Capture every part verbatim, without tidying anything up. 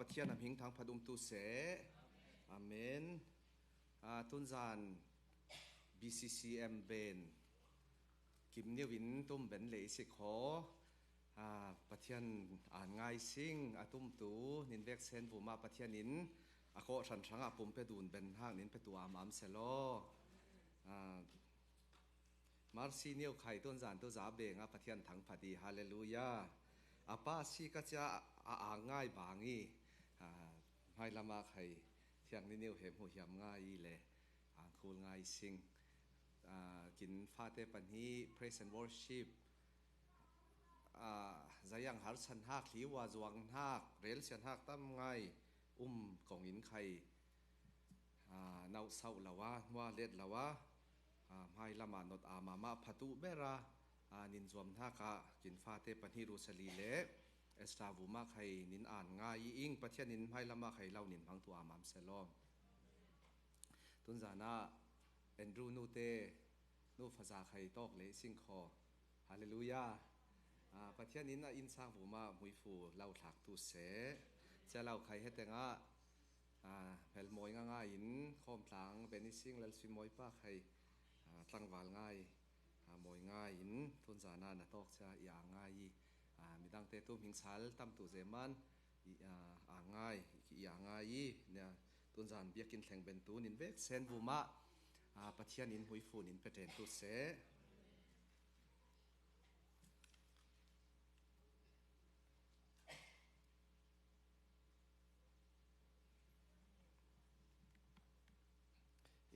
Pathian a hming thangphat um tu seh. Amen. A, tunzan B C C M ben kim niu in tum ben le i si kho. A, Pathian an ngai sing a tum tu nin vek sen vuma Pathian in a ko hran hrang a pum pe dun ben hak nin pe tu am am se lo. A, Marsi niu khai tunzan tu za beng a Pathian thangphat i, halleluia. A pa si ka cia a, a ngai bang i, a, hmai lama khai thiang ni niu hem hu hiam ngai i le, a, kul ngai sing. A, kin fate pan hi praise and worship. A, zayang har san hak, hliwa zuang hak, rel sian hak tam ngai, um kong in khai. A, nau sau lo a, hmua let lo a, a, hmai lama not a mama phatu bera, a, nin zuam hnak a kin fate pan hi Rosali le Esther vuma khai nin an ngai i ing Pathian in hmai lama khai lo nin hmang tu a mam se lawm. Tunzan a Andrew nu te nu faza khai tawk le i sing kho. Halleluia. A, Pathian in a inn sang vuma muifu lo thlak tu seh. Cia lo khai heteng a, a, hmel mawi nga nga in khawm tlang ben i sing lal sui mawi pa khai, a, tlangval ngai, a, mawi ngai in tunzan a na tawk cia i a ngai i, a, midang te tu hming sal tam tu zeman i, a, a ngai, i a ngai i, nia, tunzan biakin thleng ben tu nin vek sen vuma, a, Pathian in muifu nin pe ten tu seh.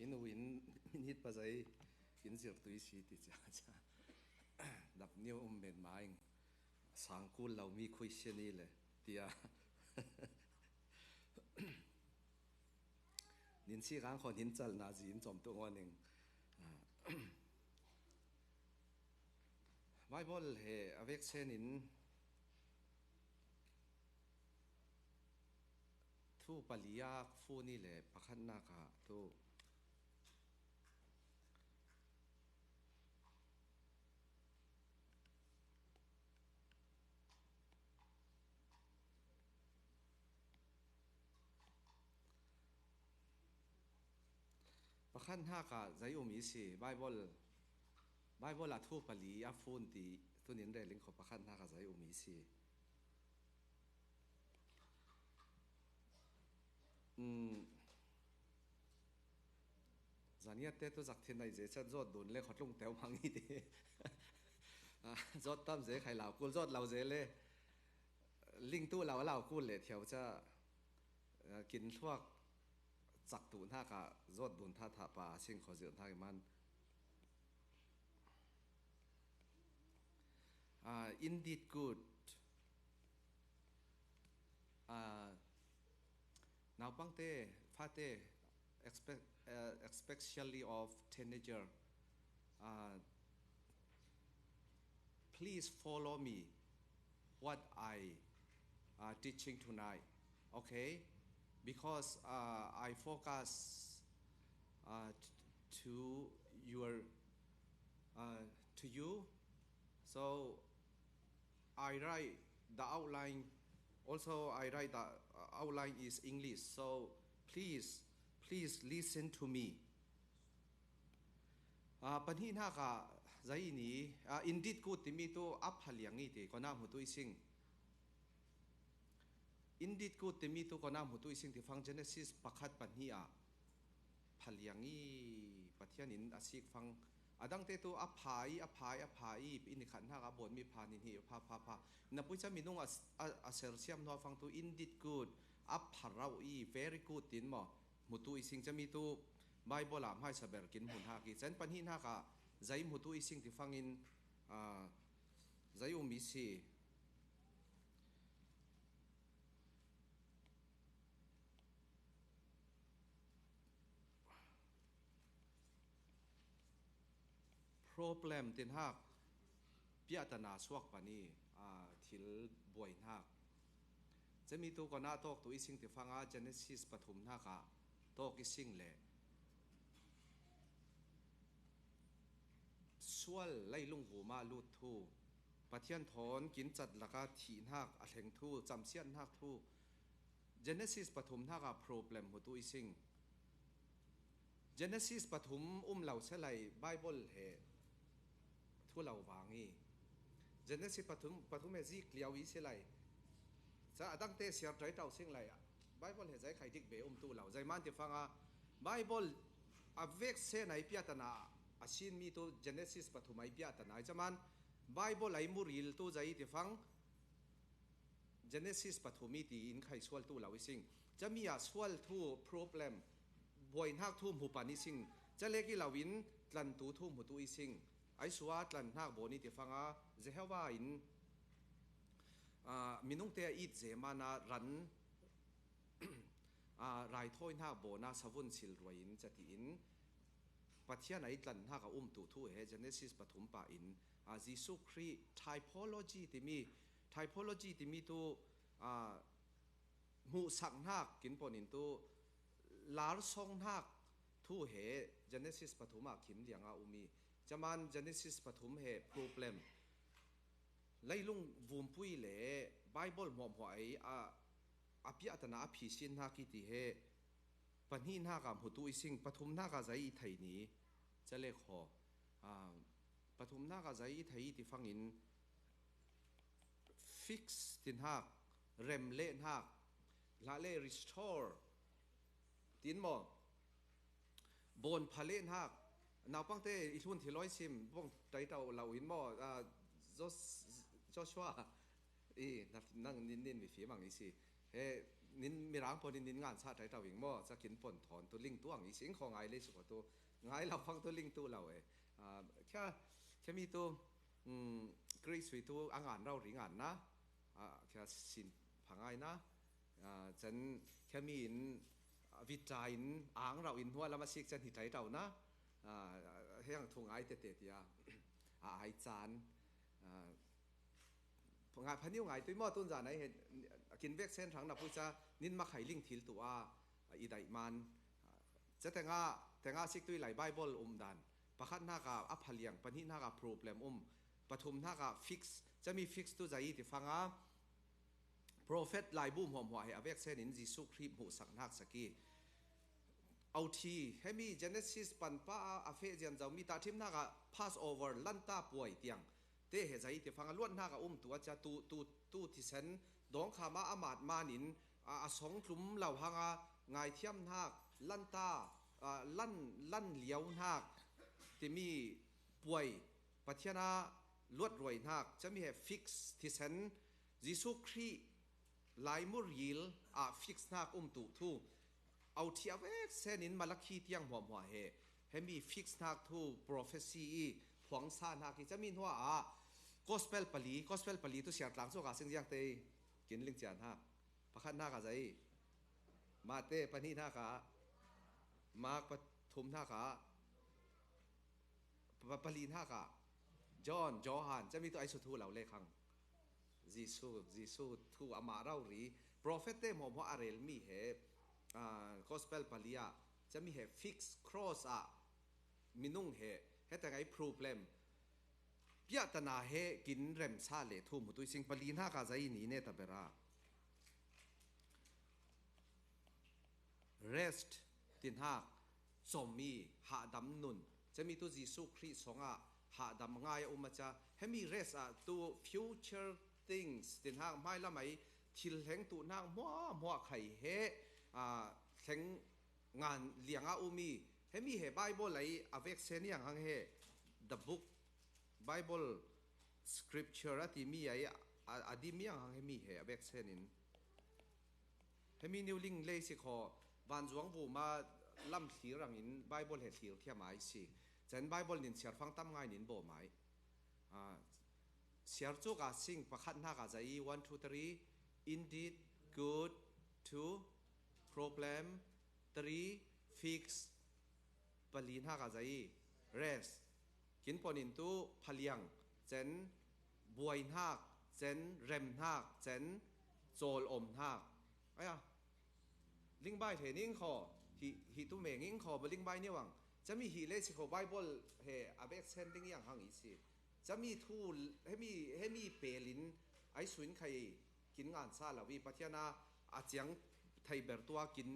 In u in minit pa zai in zir tui si ti cia cia. Dap niu um men maing. Sang kul lo mi khui sia ni le tia. Nin si kang khon hin chal na zi in chom tu ngon ning. A, Bible he a vek sen in thu pali a fu ni le pakhatnak ah tu. Pakhat hnak ah zei um i si, Bible, Bible ah thu pali a fun ti tunin rel in kho pakhat hnak ah zei um i si. Um, Zaniat te tu zak thin nai ze chat zot dun le khuatlung teu mang i ti. Ah, zot tam ze khai lau kul zot lau ze le ling tu lau lau kul le thiau ca, ah, kin thluak cak tu hnak ah zot dun tha tha pa sing kho zir hnak i man. Ah, indeed good. Ah, naupangte, fate, espe-, eh, especially of teenager, ah, please follow me what I, uh, teaching tonight, okay? Because, uh, I focus, uh, t-, to your, uh, to you. So I write the outline. Also, I write the, uh, outline is English. So please, please listen to me. Ah, pahnih hnak ah zei ni, ah, indeed good timi tu a phaliang i ti, kona hmutu i sing. Indeed good timi tu kona hmutu i sing ti fang Genesis pakhat pahnih ah phaliang i Pathian in a sik fang. A dangte tu a pha i, a pha i, a pha i, in i khat hnak a bawm mi pha nin hi, pha, pha, pha. Na pui ca minung a, a, a sersiam hnuah fang tu indeed good, a pha rau i, very good tin maw. Hmutu i sing cami tu Bible ah hmaisa ber kin hmun hak i cen pahnih hnak ah zei hmutu i sing ti fangin, ah, zei um i si. Problem tin hak piahtana suak pan i, ah, thil buai hnak. Cemi tu kona tawk tu i sing ti fanga Genesis pathum hnak ah tawk i sing le sual leilung vuma lut thu, Pathian thawn kin cat laka thih hnak a thleng thu, camsiat hnak thu, Genesis pathum hnaka problem hmutu i sing. Genesis pathum um lo se lai Bible he thu lo vang i. Genesis pathum, pathum he zik liau i se lai. Ca a dangte siar ṭai ṭau sing lai. Bible he zai khai dik be um tu lo. Zai man ti fanga Bible a vek se nai piatana a sin mi tu Genesis pathum ai piatana. Ca man Bible ai muril tu zai ti fang Genesis pathum i ti in khai sual tu lo i sing. Ca mi a sual thu problem buai hnak thu hmu pan i sing. Ca lek i lo in tlan tu thu hmu tu i sing. Ai sua tlan hnak bawn i ti fanga Jehovah in, ah, minungte a it ze mana ran, ah, raithawi hnak bawn a savun sil ruai in ca ti in Pathian a i tlan hnak a um tu thu he Genesis pathum pa in, ah, Jesu Khrih typology timi, typology timi tu, ah, hmuhsak hnak kin pon in tu larsong hnak thu he Genesis pathum ah khin liang a um i. Ca man Genesis pathum he problem leilung vumpui le Bible hmuahhmuah ei a, a piahtana a phisin hnak i ti he pahnih hnaka hmutu i sing, pathum hnaka zai i thei ni, ca le khaw. Ah, pathum hnaka zai i thei i ti fangin fix ti hnak, rem le hnak, hla le restore, tin maw? Bawn pha le hnak, naupangte i hlun thilawi sim, bawng ṭai ṭau lo in maw? Ah, Jos-, Joshua, i, na-, nang nin, nin mifim ang i si. He, nin mirang pawh nin, nin ngan sa ṭai ṭau ing maw? Ca kin pon thawn tu ling tu ang i si, ing khaw ngai le si khaw tu. Ngai lo fang tu ling tu lo e. Ah, khia, khia mi tu, um, Khrih sui tu a ngan rau ri ngan na. Ah, khia sin pha ngai na. Ah, can khia mi in, ah, vit ṭa in, ang rau in hnuah lam a sik can hi ṭai ṭau na. Ah, heng thu ngai tete tia. Ah, ai can. Ah, ngai phaniu ngai tui maw tun zan ai he, kin vek sen hrang na pui ca, nin ma khai ling thil tu a, ah, i daih man. Ah, ca tenga, tenga sik tui lai Bible um dan. Pakhat hnaka a phaliang, pahnih hnaka problem um, pathum hnaka fix, ca mi fix tu zai i ti fanga, Prophet laibu hmuahhmuah he a vek senin Jesu Khrih hmuhsak hnak sak i. Authi, hemi Genesis panpa a, a feh zian zo mi tahṭhim hnaka Passover lanta puai tiang te he zai ti fanga luat hnaka um tu a cia tu, tu, tu thisen dawngkhama a mat manin a, a song tlum lo hanga ngaithiam hnak lanta, a, lan, lan liau hnak timi puai Pathian a luat ruai hnak, cami he fix thisen Jesu Khrih laimur yil ah fix hnak um tu thu. Authi a vek senin Malakhi tiang hmuahhmuah he, hemi fix hnak thu prophecy i phuangsa hnak i cami hnuah ah gospel pali, gospel pali tu siar tlang cu ka sing ziang te kin ling cia hnak. Pakhat hnak a zai. Mate pahnih hnak ah. Mark pathum hnak ah. Pa-, pali hnak ah John, Johan, cami tu ai su thu lo le khang. Jesu, Jesu thu amah rori. Prophet te hmuahhmuah a rel mi he, ah, gospel pali ah cami he fix cross ah minung he, he tangai problem. Piahtana he kin remsa le thu hmutu i sing pali hnak a zai ni ne ta bera. Rest ti hnak, com i hahdam nun. Cami tu Jesu Khrih songah hahdam ngai a um a ca. Hemi rest ah tu future things ti hnak hmailam ai thil hleng tu hnak hmuahhmuah khai he, ah, hleng ngan liang a um i. Hemi he Bible ai a vek sen iang hang he the book Bible scripture a timi ai a, a dim iang hang hemi he a vek sen in. Hemi niu ling lei si khaw, vanzuang vuma lam thlir angin Bible he thlir thiam ai si. Can Bible nin siar fang tam ngai nin bawm ai. Ah, siar cu ka sing pakhat hnak a zai, one, two, three, indeed, good, two, problem, three, fix, pali hnak a zai, rest. Kin pon in tu phaliang, cen buai hnak, cen rem hnak, cen cawl om hnak. Aya, lingbai ṭhe ning khaw, hi, hi tu meng ing khaw, ba lingbai niwang. Cami hi le si khaw Bible he a vek sen ding iang hang i si. Cami thu, hemi, hemi pelin ai suin khai kin ngan sa lo i Pathian a, a ciang thei ber tua kin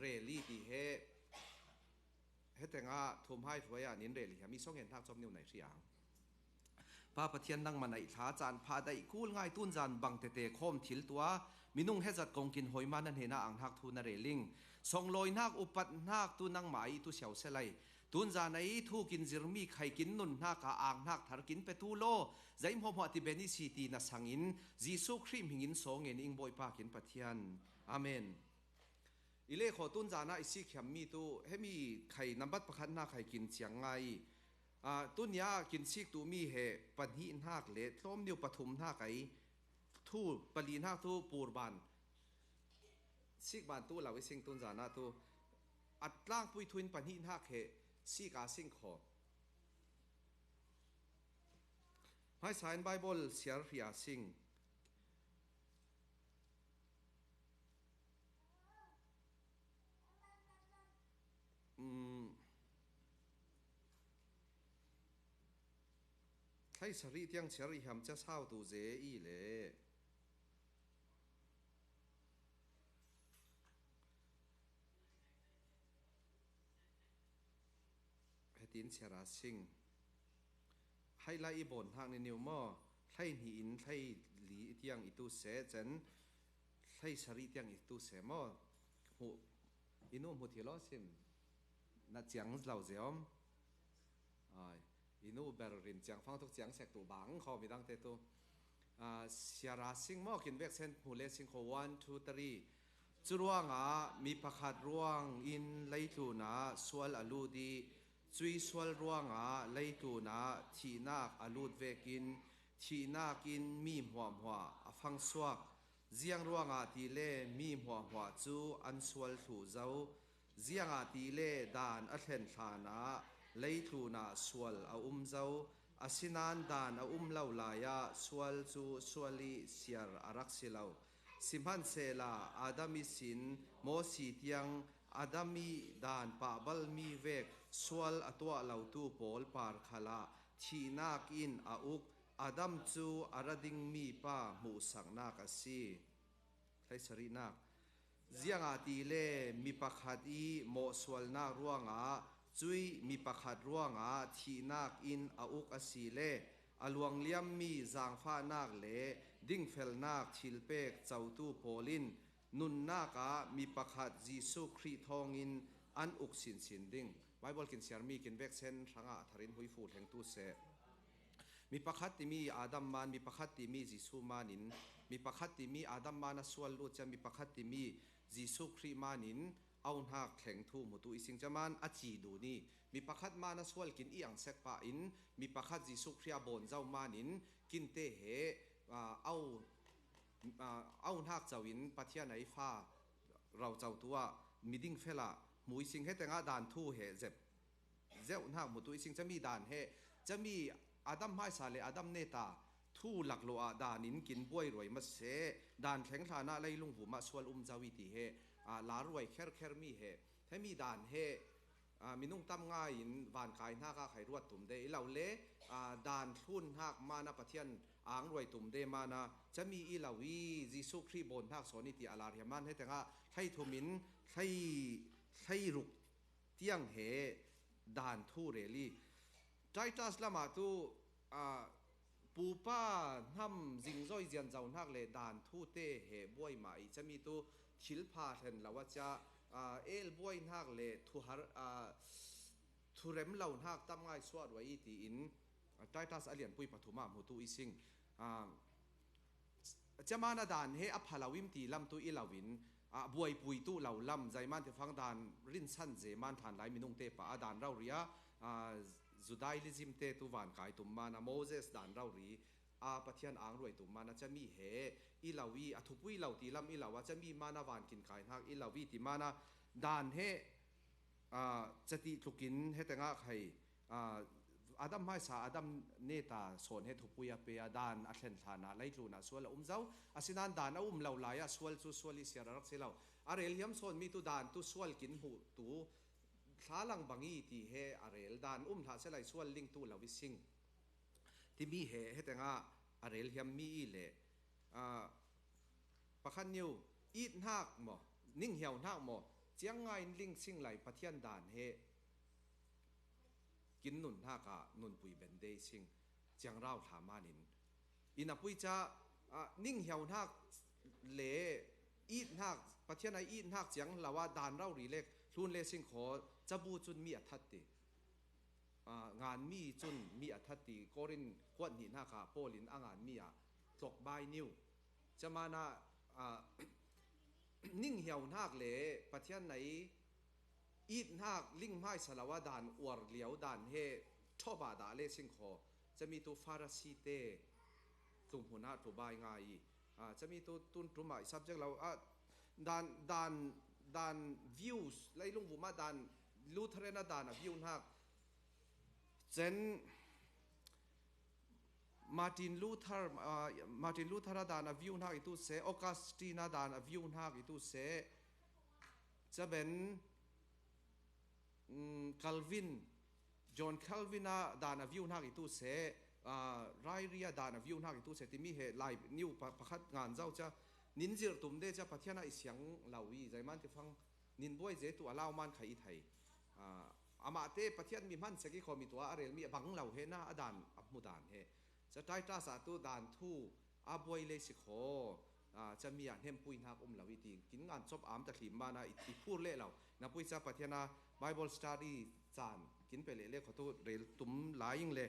rel i ti he, he tengah thum hai hruai ah nin rel i hiam i song en hnak cawm niu nai hri ang. Pa Pathian, nangmah naih thla caan phah daih kul ngai tunzan bang tete khawm thil tua minung hezat kong kin hawi ma na hnenah ang hnak thu na rel ing. Songlawi hnak, upat hnak tu nangmah ai tu siau se lai. Tunzan ai thu kin zirmi khai kin nun hnak ah ang hnak thar kin petu law, zei hmuahhmuah ti ben i si ti na sangin Jesuh Khrih hmingin sawng en ing Bawipa kin Pathian. Amen. I le khaw tunzan ah i sik hiam mi tu, hemi khai nambat pakhat hnak khai kin ciang ngai i, ah, tunia kin sik tu mi he pahnih hnak le tlawm niu pathum hnak ai thu pali hnak tu pur ban sik ban tu lo i sing tunzan ah tu a tlangpui thu in pahnih hnak he sik a sing khaw. Hmaisa in Bible siar hria sing. Um, thlei sarih tiang siar i hiam cia sau tu ze i le. Hetin siara sing. Hai lai i bawn hnak ni niu maw? Hlei hnih in hlei li i tiang i tu se, cen hlei sarih tiang i tu se maw? Hmuh, i nu hmu thil aw sim. Na ciang lo ze om. Ai, i nu ber rin ciang fang tuk ciang sek tu bang khaw mi dang te tu. Ah, siara sing maw kin vek sen hmu le sing khaw one, two, three. Cu ruangah mi pakhat ruangin leitlun ah sual a lut i, cui sual ruangah leitlun ah thihnak a lut vekin thihnak in mi hmuahhmuah a fangsuak. Ziang ruangah ti le mi hmuahhmuah cu an sual thluh zo. Ziangah ti le dan a thlen hlanah leitlun ah sual a um zo. Asinain dan a um lo lai ah sual cu sual i siar a rak si lo. Sihmanhsehla Adam i sin Mawsi tiang Adam i dan pahbalmi vek sual a tuah lotu pawl par khalah thihnak in a uk. Adam cu a ra dingmi pa hmuhsaknak a si. Hleisarihnak. Ziangahtile mi pakhat i mawhsualnak ruangah cui mi pakhat ruangah thihnak in a uk a si le a luangliammi zaangfahnak le dingfelnak thilpek cotu pawl in nunnak ah mi pakhat Jesuh Khrih thawngin an uk sinsin ding. Bible kin siarmi kin veksen hrangah a tharin huifu thlengtu seh. Mi pakhat timi Adam man, mi pakhat timi Jesuh manin, mi pakhat timi Adam man a sual lut cia, mi pakhat timi Jesuh Khrih manin auhnak thleng thu hmutu i sing cia man a ci duni, mi pakhat man a sual kin i ang sek pah in, mi pakhat Jesuh Khrih a bawn zo manin kinte he, aa, au, aa, auhnak co in Pathian a i fa rau co tu ah miding fel ah hmu i sing he tengah dan thu he zep zeuh hnak hmutu i sing cami dan he, cami Adam hmaisa le Adam neta thu laklawh ah dan in kin buai ruai ma seh, dan thleng hlanah leilung vum ah sual um zo i ti he, aa, lar ruai kherkher mi he, hemi dan he, aa, minung tam ngai in vankai hnak ah khai ruat tum de i lo le, aa, dan thlun hnak man a Pathian ang ruai tum de man a cami i lo i Jesuh Khrih bawn hnak sawn i ti a lar hiam man he tengah hleithum in hlei, hleiruk tiang he dan thu rel i Titus lamah tu, aa, pupa hnam zingzoi zianzo hnak le dan thu te he buai mah i cami tu thil pha hlen lo a cia, aa, el buai hnak le thuhar, aa, thurem lo hnak tam ngai suah ruai i tiin, aa, Titus a lianpui pathum ah hmutu i sing. Aa, Cia man a dan he a pha lo im ti lam tu i lo in, a buaipui tu lo lam, zeiman ti fang dan rinsan zeman thlan lai minung te pa a dan rori a, aa, Judaism te tu van kai tum man a Moses dan rori a Pathian ang ruai tum man a cami he i lo i, a thupui lo ti lam i lo a cami man a van kin kai hnak i lo i ti man a dan he, aa, cati tlukin he tengah khai, aa, Adam hmaisa Adam neta sawn he thupui a pe a dan a thlen hlanah leitlun ah sual a um zo. Asinain dan a um lo lai ah sual cu sual i siar a rak si lo. A rel hiam sawn mi tu dan tu sual kin hmuh tu thlalang bang i ti he a rel dan um hlah se lai sual ling tu lo i sing. Timi he, he tengah a rel hiam mi i le, aa, pakhat niu, it hnak maw, Ning hiau hnak maw, ciang ngai in ling sing lai Pathian dan he kin nun hnak ah nunpui ben dei sing, ciang rau thla manin. Ina pui ca, ah, ning hiau hnak le it hnak, Pathian a it hnak ciang lo ah dan rau ri le hlun le sing khaw, cabu cun mi a that ti. Ah, nganmi cun mi a that ti, Korin kuat hnih hnak ah Paul in a nganmi ah tlok bai niu. Caman ah, ah, ning hiau hnak le Pathian na i it hnak ling hmaisa lo ah dan uar liau dan he ṭhawp ah dah le sing khaw, cami tu Farasi te tlum hun ah tlu bai ngai i, ah, cami tu tun ṭum ah i subject lo ah dan, dan, dan views, leilung vum ah dan, Lutheran a dan a view hnak, cen Martin Luther, ah, Martin Luther a dan a view hnak i tu se, Augustine a dan a view hnak i tu se, caben, mm, Calvin, John Calvin a dan a view hnak i tu se, ah, Ryrie a dan a view hnak i tu se, timi he lai niu pa-, pakhat ngan zau ca, nin zirh tum de ca Pathian a i siang lo i, zeiman ti fang, nin buai ze tu a lau man kha i thei. Ah, amah te Pathian mi hman sek i khaw mi tua a rel mi a bang lo he na a dan a hmu dan he. Ca Titus ah tu dan thu a buai le si khaw, ah, cami ah hnempuihnak um lo i ti, kin ngan cop am ta thlim man ah i, i phur leh lo. Na pui ca Pathian a Bible study caan kin pe leh le khaw tu rel tum lai ing le,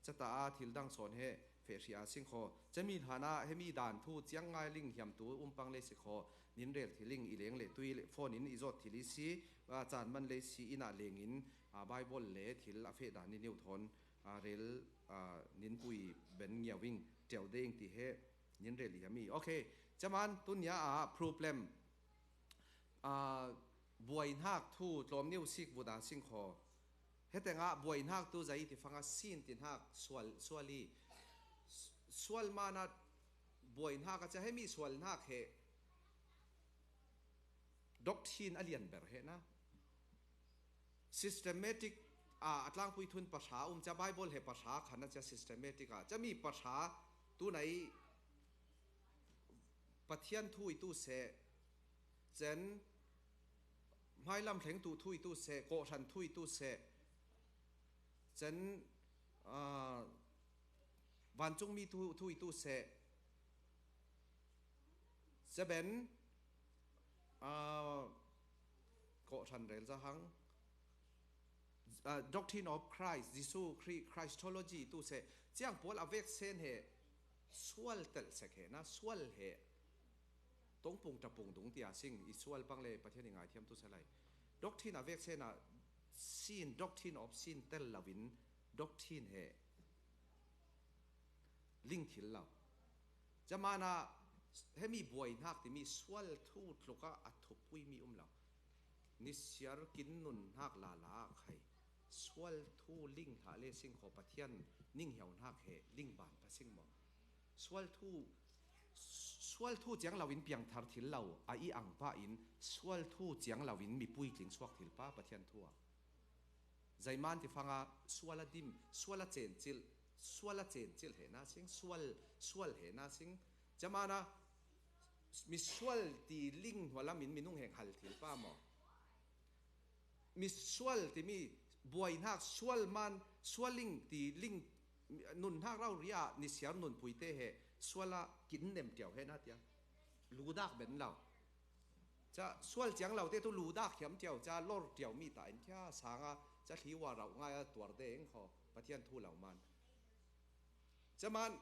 cata a thil dang sawn he feh hria a sing khaw. Cami hlan ah hemi dan thu ciang ngai ling hiam tu um pang le si khaw, nin rel thil ing i leng le tui le phone in i zawt thil i si, ah, caan man le si in ah leng in, ah, Bible le thil a feh dan i neu thawn, ah, rel, ah, nin pui ben ngiau ing, ṭeu deng ti he nin rel i hiam i. Okay, caman tunia ah problem, ah, buai hnak thu tlawm neu sik vut a sing khaw. Heteng ah buai hnak tu zei ti fang a sin ti hnak sual, sual i, sual man ah buai hnak a ca hemi sual hnak he doctrine a lian ber he na. Systematic, ah, a tlangpui thun pahra um ca Bible he pahra khan a ca systematic ah. Cami pahra tu nei Pathian thu i tu se, cen hmailam thleng tu thu i tu se, kawhhran thu i tu se, cen, ah, vancungmi thu, thu i tu se, caben, ah, kawhhran rel zahang, ah, Doctrine of Christ, Jesu Christ, Christology tu se, ciang pawl a vek sen he sual telh sek he na, sual he tongpung tapung dung tia sing i sual pang le Pathian i ngaithiam tu se lai. Doctrine a vek sen a sin, Doctrine of Sin tel lo in doctrine he ling thil lo. Camana hemi buai hnak timi sual thu tluk ah a thupui mi um lo. Nisiar kin nun hnak lala ah khai. Sual thu ling hlah le sing khaw Pathian ning hiau hnak he ling ban pa sing maw? Sual thu, sual thu ciang lo in piangthar thil lo a i ang pah in sual thu ciang lo in mipui tling suak thil pa Pathian thu ah. Zeiman ti fanga sual a dim, sual a cencilh, sual a cencilh he na sing, sual, sual he na sing. Camana misual ti ling hnualam in minung heng hal thil pa maw? Misual timi buai hnak sual man, sual ling ti ling nun hnak rau ria nisiar nun pui te he sual a kin nem tiau he na tia. Ludak ben lo. Ca sual ciang lo te tu ludak hiam tiau, ca lor tiau mi ta in kia sanga ca thli wa rauh ngai a tuar deng khaw Pathian thu lo man. Caman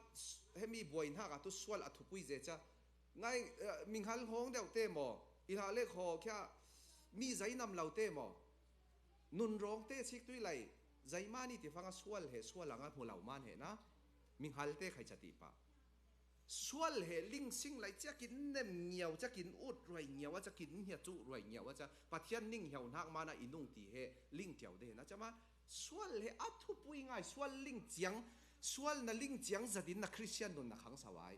hemi buai hnak ah tu sual a thupui ze ca ngai, eh, minghal hawng deuh te maw? I hlah le khaw kia mi zainam lo te maw? Nun rawng te sik tui lai, zeimani ti fanga sual he sual ang a hmu lo man he na. Minghal te khai ca ti pah. Sual he ling sing lai cia kin nem ngiau, cia kin ut ruai ngiau a, cia kin hnia cu ruai ngiau a, cia Pathian ning hiau hnak mana i nung ti he ling tiau de na cama sual he a thupui ngai, sual ling ciang, sual na ling ciang zatin na Christian nun na khang sawai.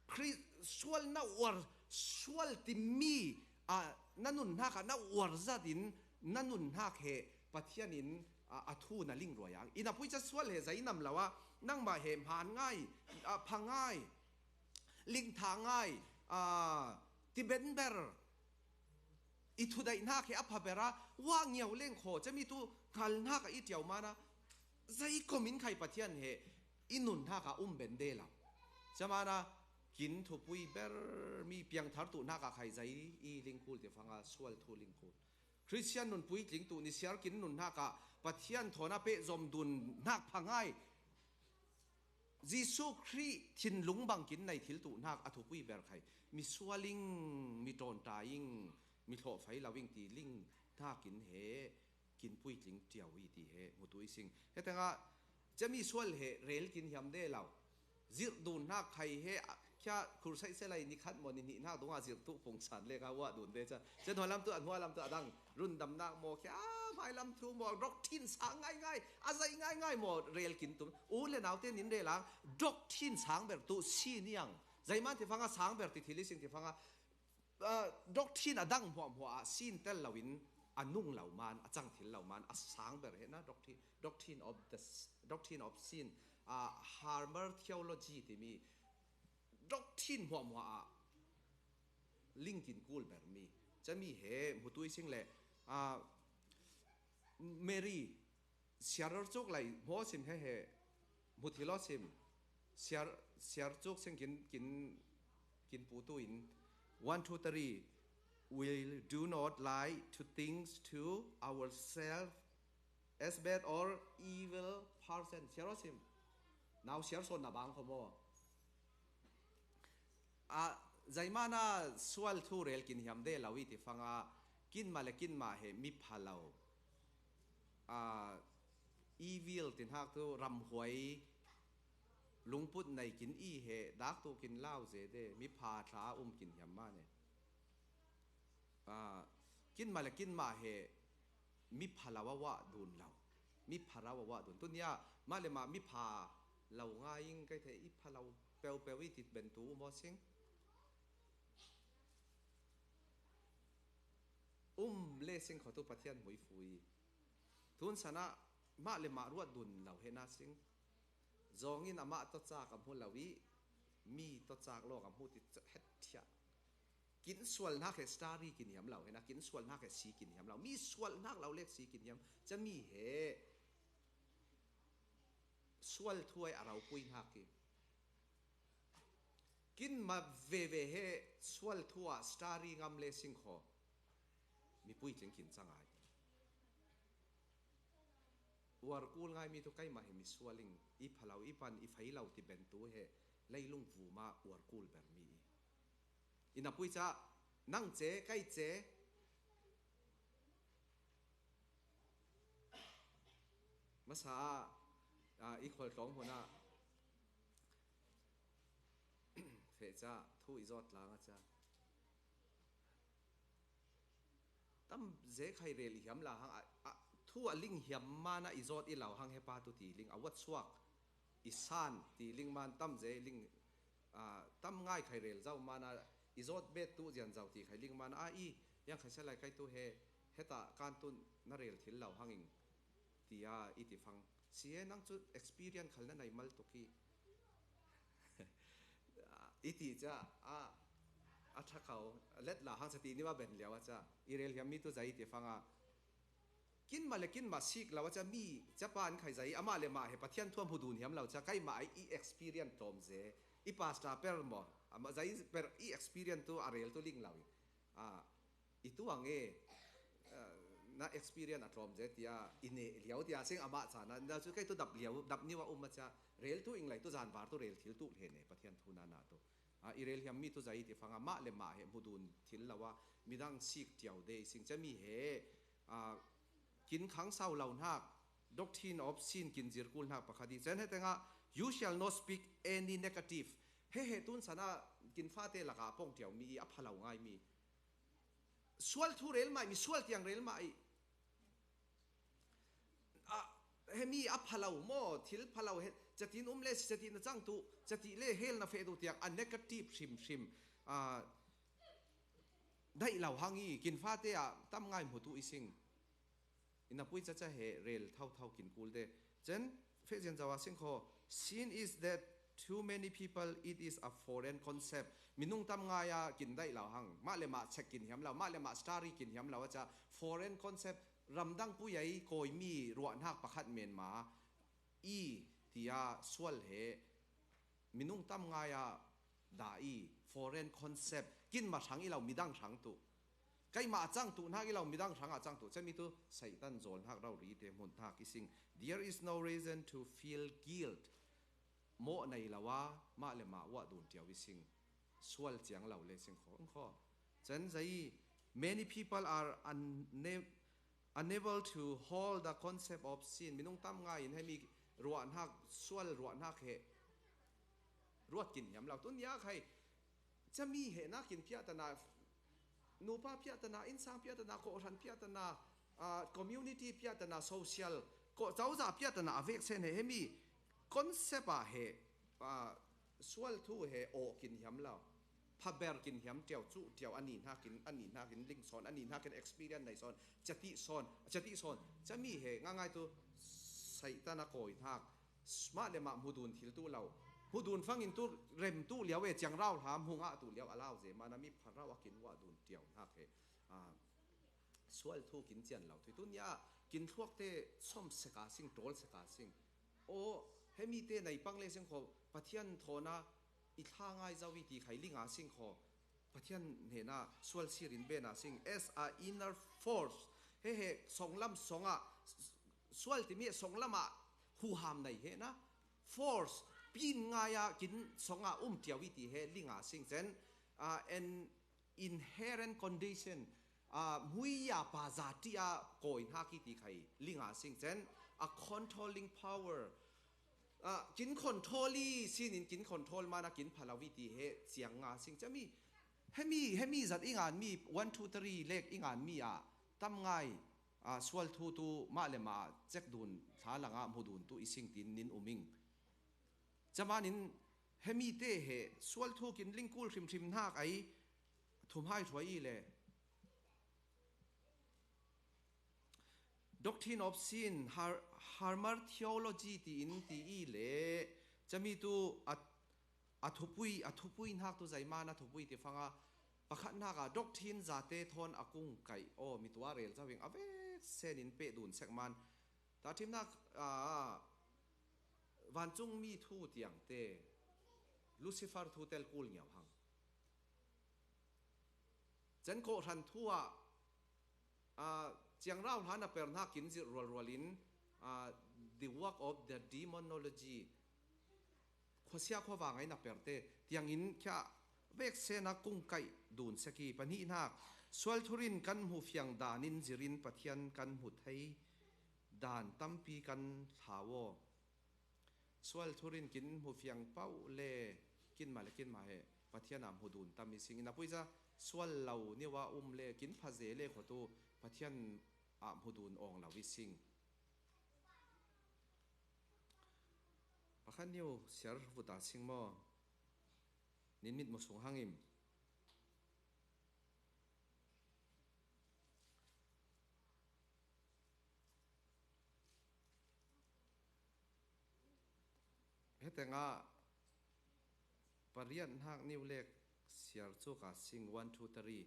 Khri-, sual na uar, sual timi, a, na nun hnak a na uar zatin na nun hnak he Pathian in, a, a thu na ling ruai ang. Ina pui ca sual he zainam lo a, nangmah he hmaan ngai, a, pha ngai, lingtha ngai, a, Ti ben ber. I thudaih hnak he a pha ber a, wah ngiau leng khaw, cami tu hngal hnak a i tiau mana, zei komin khai Pathian he i nun hnak a um ben de lo. Camana kin thupui ber mi piangthar tu hnak a khai zei i lingkul ti fanga sual thu lingkul. Khristian nun puitling tu ni siar kin nun hnak a Pathian thawn a peh zom dun hnak pha ngai. Jesuh Khrih thinlung bangkin nei thil tu hnak a thupui ber khai. Mi sualing, mi ṭawnṭaing, mi thlawhfai loing ti ling hnakin he kin puitling tiau i ti he mutu i sing. Hetengah cami sual he rel kin hiam de lo. Zirh dun hnak khai he, khia khur saih selai ni khat maw ni hnih hnak dungah zirh tu pungsan le ka uah dun de ca. Cen hnuai lam tu, a hnuai lam tu a dang. Rundamnak maw khia hmailam thu maw, doctrine sang ngaingai, a zei ngaingai maw, rel kin tum. U le naute nin rel ang, doctrine sang ber tu si niang. Zeiman ti fanga sang ber ti thil i sing ti fanga, ah, doctrine a dang hmuahhmuah ah sin tel loin a nung lo man, a cang thil lo man, a sang ber he na doctrine, doctrine of the s-, doctrine of sin, ah, Harmer theology timi doctrine hmuahhmuah ah lingkin kul ber mi. Cami he mutu i sing le, ah, Mary, siar cuk lai hmaw sim he he, muthilo sim, siar, siar cuk sing kin, kin, kin putu in, one, two, three, we do not lie to things to ourselves as bad or evil person. Siar sim. Nau siar son na bang ko mo. A, zeimana sual thu rel kin hiam de lo i ti fanga, kinma le kinma he mi pha lo. A, evil tin hak tu ramhuai lungput nei kin i he dak tu kin lau ze de, mi pha thla um kin hiam ma ne. A, kinma le kinma he mi pha lo a wah dun lo. Mi pha lo a wah dun. Tunia, ma le ma mi pha lo ngai ing kai the i pha lo peu peu i tit ben tu um aw sing. Um le sing kho tu Pathian hmui fui. Tun sana, ma le ma ruat dun lo he na sing. Zongin amah tawcak a hmu lo i, mi tawcak lawng a hmu ti het thiah. Kin sual hnak he stari kin hiam lo, hena kin sual hnak he si kin hiam lo. Mi sual hnak lo lek si kin hiam. Cami he sual thuai a ropui hnak i. Kinma veve he sual thua stari ngam le sing kho. Mipui tling kin cangai. Uar kul ngai mi tu kaimah he mi sualing, i pha lo, i pan, i fai lo ti ben tu he leilung vuma uar kul ber mi i. I na pui ca, nang ce, kai ce. Masa a, a, i khual tlawng hmun ah, feh ca, thu i zawt lang a ca. Tam ze khai rel i hiam la hang, a, a, thu a ling hiam mana i zawt i lau hang he pa tu ti ling, a wat suak, i san ti ling man tam ze ling, a, tam ngai khai rel zau mana i zawt bet tu zian zau ti khai ling mana a i, yang khai se lai kai tu he, heta kan tu na rel thil lau hanging, tia i ti fang. Si he nang cu experience khal na nei mal tuk hi. I ti ca, a, a ṭha kho, let la hang sa ti ni ma ben liau a ca. I rel hiam mi tu zai i ti fang a. Kinma le kinma sik lo a ca mi, ca pa an khai zai, amah le mah he Pathian thu a hmu dun hiam lo ca, kaimah ai i experience tlawm ze. I pastor per maw, amah zai per i experience tu a rel tu ling lo i. A, i tu ang e, eh, na experience a tlawm ze tia, i ne liau tia, sing amah ca na, na cu kei tu dap liau, dap niwa um a ca, rel tu ing lai tu zanvar tu rel thil tu le ne, Pathian thu na na tu. A, i rel hiam mi tu zai ti fang a, mah le mah he hmu dun thil lo a, midang sik tiau de, sing ca mi he, a, kin khang sau lo hnak, doctrine of sin kin zir kul hnak pakhat i. Cen he tengah, "You shall not speak any negative." He he tun sana kin fate laka pong tiau mi i a pha lo ngai mi. Sual thu rel mai mi, sual tiang rel mai. A, he mi a pha lo maw, thil pha lo he, catin um le si, catin na cang tu, cati le hel na feh tu tiang, a negative hrim hrim. A, daih lo hang i, kin fate a tam ngai hmu tu i sing. I na pui caca he rel thau thau kin kul de. Cen, feh zian zawa sing kho, "Sin is that Too many people, it is a foreign concept. Minung tam ngai a kin daih lo hang. Mah le mah check kin hiam lo, mah le mah study kin hiam lo a cha foreign concept. Ramdang pui ai koi mi ruah nak pakhat men ma i tia sual he minung tam ngai a da i foreign concept kin ma thang i lo midang thang tu. Kai ma chang tu nak i lo midang thang a chang tu. Chami tu Satan zol nak rau ri te mun nak i sing. There is no reason to feel guilt. Mawh nei lo a, mah le mah uah dun tiau i sing. Sual ciang lo le sing kho, kho. Chan zai, many people are unne-, unable to hold the concept of sin. Minung tam ngai in hemi ruah nak, sual ruah nak he. Ruat kin hiam lo. Tun ya khai, chami he nak in piatana, nupa piatana, insang piatana, kohran piatana, ah, community piatana, social, ko chauza piatana, a vek sen he, hemi concept a he, ah, sual thu he o kin hiam lo. Phaber kin hiam tiau chu, tiau ani nak in, ani nak in ling son, ani nak in experience nei son, chati son, chati son. Chami he, nga ngai tu, Satan a koi nak. Mah le mah hmudun thil tu lo. Hmudun fangin tu rem tu liau e ciang rau hlam hung ah tu liau a lau ze. Mana mi pharau a kin uah dun tiau nak he. Ah, sual thu kin cian lo. Thui tu nia kin thluak te som seka sing, tol seka sing. O, hemi te nai pang le sing kho, Pathian thona i thla ngai zau i ti khai linga sing kho. Pathian hnena sual sirin bena sing. As a inner force. He he songlam songa. Sual timi songlama huham nei he na. Force. Pin ngai a kin songa um tiau i ti he linga sing chen. Ah, an inherent condition. Ah, muia pa zati a koi hak i ti khai linga sing chen. A controlling power. Ah, kin control i sinin kin control mana kin phalo i ti he ciang nga sing chami. Hemi, hemi zat i ngan mi, one, two, three lek i ngan mi a. Tam ngai, ah, sual thu tu mah le mah chek dun, thla langa hmudun tu i sing tin nin uming. Chamanin hemi te he, sual thu kin lingkul hrim hrim nak ai, thum hai thuai i le. Doctrine of Sin, Har-, Harmer Theology ti in ti i le, chami tu a, a thupui, a thupui nak tu zai mana thupui ti fanga, pakhat nak a doctrine zate thon a kung kai, o, mi tua rel zawing a vek sen in pe dun sek man. Ta thim nak, a, vancung mi thu tiang te, Lucifer thu tel kul ngiau hang. Chen kohran thu a, a, ciang rau hlan a per hna kin zir rual rual in, a, the work of the demonology. Khuasia khuavang ai na per te, tiang in kia vek sen a kung kai dun seki pahnih hnak. Sual thurin kan hmu fiang dan in zirin Pathian kan hmu thei dan tampi kan hlau aw. Sual thurin kin hmu fiang pauh le kin mah le kin mah he Pathian ah hmu dun tam i sing. Ina puiza sual lo niwa um le kin phaze le khotu Pathian ah hmu dun awng lo i sing. Pakhat niu siar vuta sing maw? Nin mit mu sung hangim. Hetengah pariat hnak niu lek siar cu ka sing, one, two, three.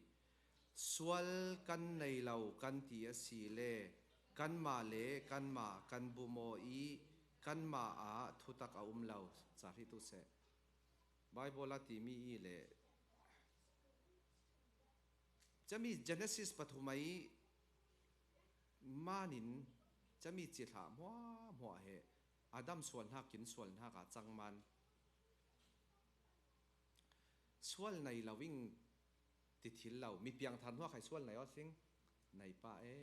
Sual kan nei lo kan ti a si le kanmah le kanmah kan bum aw i kanmah ah thutak a um lo. Ca hrih tu seh. Baibal a timi i le cami Genesis pathum ai manin cami cithlah hmuahhmuah he Adam sual hnak kin sual hnak ah cang man. Sual nei lo in ti thil lo, mi piangthar hnuah khai sual nei aw sing, nei pah e.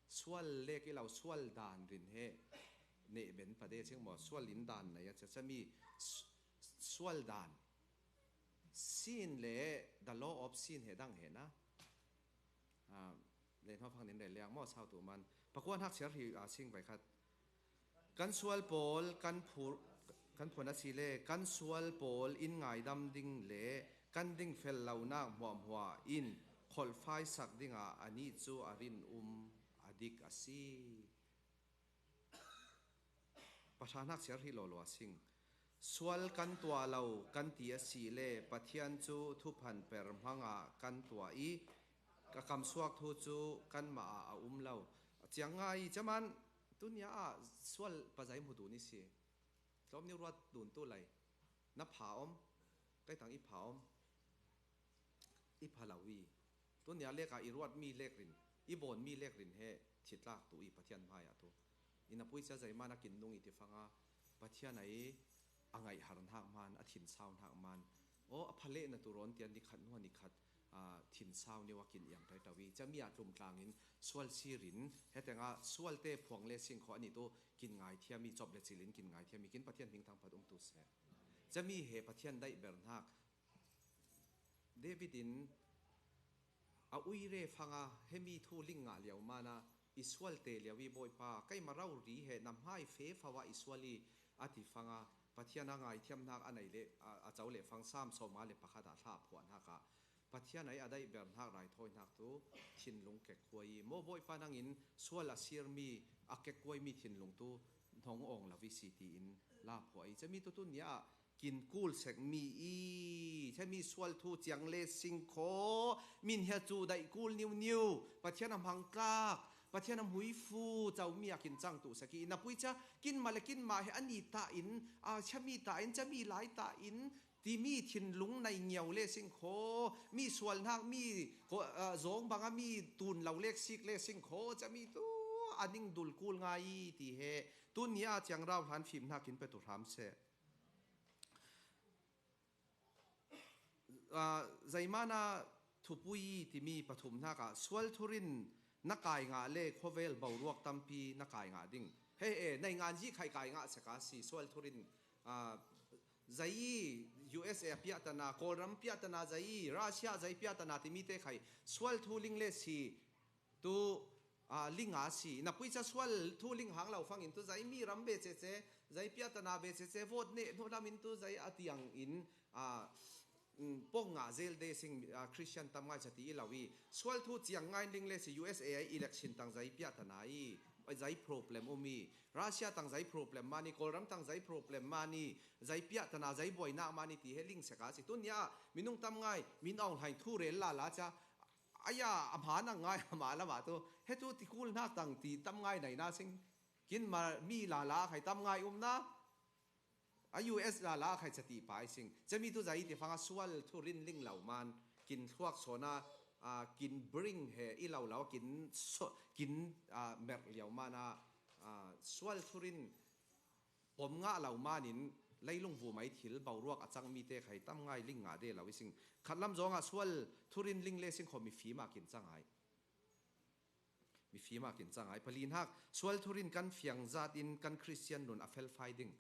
Sual lek i lo, sual dan rin he neh ben pah de sing maw, sual in dan nei a cacami sual dan. Sin le the law of sin he dang he na. Ah, le hno phang nin rel liang maw sau tu man. Pakua hnak siar hi a sing vai khat. Kan sual pawl kan phur, kan phun a si le kan sual pawl in ngaidam ding le kan ding fel lo nak hmuahhmuah in kholhfai sak dingah anih cu a rin um a dik a si. Pathahnak siar hi lawlaw a sing. Sual kan tuah lo kan ti a si le, Pathian cu thuphan per hmangah kan tuah i, ka kamsuak thu cu kanmah ah a um lo. Ciang ngai i caman tunia ah sual pazai hmu dun i si. Tlawm ni ruat dun tu lai. Na pha om, kai tang i pha om. I pha lo i. Tunia leka i ruat mi lekrin, i bawn mi lekrin he thitlak tu i Pathian hmai ah tu. I na pui cia zeiman a kin nung i ti fanga Pathian a i a ngaih har hnak man, a thinsau hnak man. Aw, a pha leh na tu rawn tian ni khat hnu ni khat, aa, thinsau ni a kin iang tai tau i. Cami ah tlum tlangin sual sirin, heteng ah sual te phuang le sing kho ani tu kin ngai thiam i, cop le cilin kin ngai thiam i, kin Pathian hming thangphat um tu seh. Cami he Pathian daih ber hnak, David in a uire fanga hemi thu ling ngah liau mana i sual te liau i Bawipa, keima rau ri he na hmai fe fau ah i sual i a ti fanga Pathian a ngaithiam hnak a nei le a, a co le fang Sam sawma le pakhat ah thla phuah hnak ah Pathian a i a daih ber hnak raithawi hnak tu thinlung kekhuai i maw Bawipa nangin sual a sirmi a kekhuai mi thinlung tu hnong awng lo i si tiin la phuah i cami tu tunia kin kul sek mi i, cami sual thu ciang le sing kho, min he cu daih kul niu niu, Pathian a hmangkak, Pathian a hmuifu, cau mi a kin cang tu sek i, na pui cia, kin ma le kin ma he ani ta in, a, cami ta in, cami lai ta in, timi thinlung nai ngiau le sing kho, mi sual hnak mi, ko, a, zawng banga mi tun lo lek sik le sing kho, cami tu a ning dul kul ngai i ti he, tunia ciang rau hlan fim hnakin pe tu hram seh. Aa, zeimana thupui timi pathum hnakah sual thurin na kai ngah le khuavel boruak tampi na kai ngah ding. Hei, e, nei ngan zih khai kai ngah seka si sual thurin, aa, zei i U S A piahtana, Kawlram piahtana zei i, Russia zei piahtana timi te khai sual thu ling le si. Tu, aa, ling a si. Na pui ca sual thu ling hang lo fangin tu zei mi ram be cece, zei piahtana be cece, vote neh hnu lam in tu zei a tiang in, aa, mm, pong ngah zel de sing, aa, Christian tam ngai ca ti i lo i. Sual thu ciang ngai ling le si U S A i election tang zei piahtana i, zei problem um i. Russia tang zei problem mani, Kawlram tang zei problem mani, zei piahtana, zei buainak mani ti he ling seka si. Tunia minung tam ngai, min aung hlain thu rel lala ca, Aya, a hma nang ngai, a hma lamah tu, he tu ti kul hnak tang ti tam ngai nai na sing. Kin ma mi lala khai tam ngai um na. A U S lala khai ca ti pai sing. Cami tu zei ti fanga sual thurin ling lo man. Kin thluak sawna, aa, kin bring he i lo lo, kin so, kin, aa, merh liau mana, aa, sual thurin pom ngah lo manin leilung vumai thil boruak a cang mi te khai tam ngai ling ngah de lo i sing. Khatlam zongah sual thurin ling le sing kho mifim ah kin cang ai. Mifim ah kin cang ai. Pali hnak sual thurin kan fiang zat in kan Christian nun a felfai ding.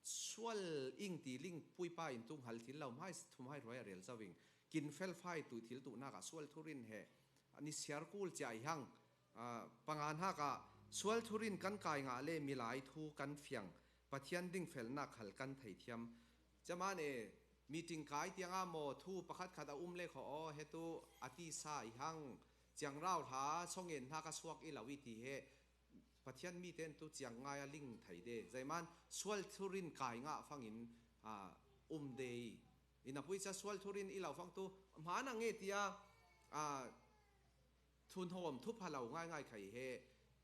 Sual ing ti ling puipa in tung hal thil lo hmai thum hai ruai a rel zo ing. Kin felfai tu thil tu nak ah sual thurin he. Ani siar kul cia i hang. Aa, panga hnak ah sual thurin kan kai ngah le milai thu kan fiang, Pathian dingfelnak khal kan theithiam. Caman e, meeting kai tiang ah maw thu pakhat khat a um le kho aw, he tu a tisa i hang, ciangrau hla, songen hnak a suak i lo i ti he, Pathian mi ten tu ciang ngai a ling thei de. Zeiman sual thurin kai ngah fangin, aa, um de i. I na pui ca sual thurin i lo fang tu, hma na nge tia, aa, Thunhawm thupha lo ngaingai khai he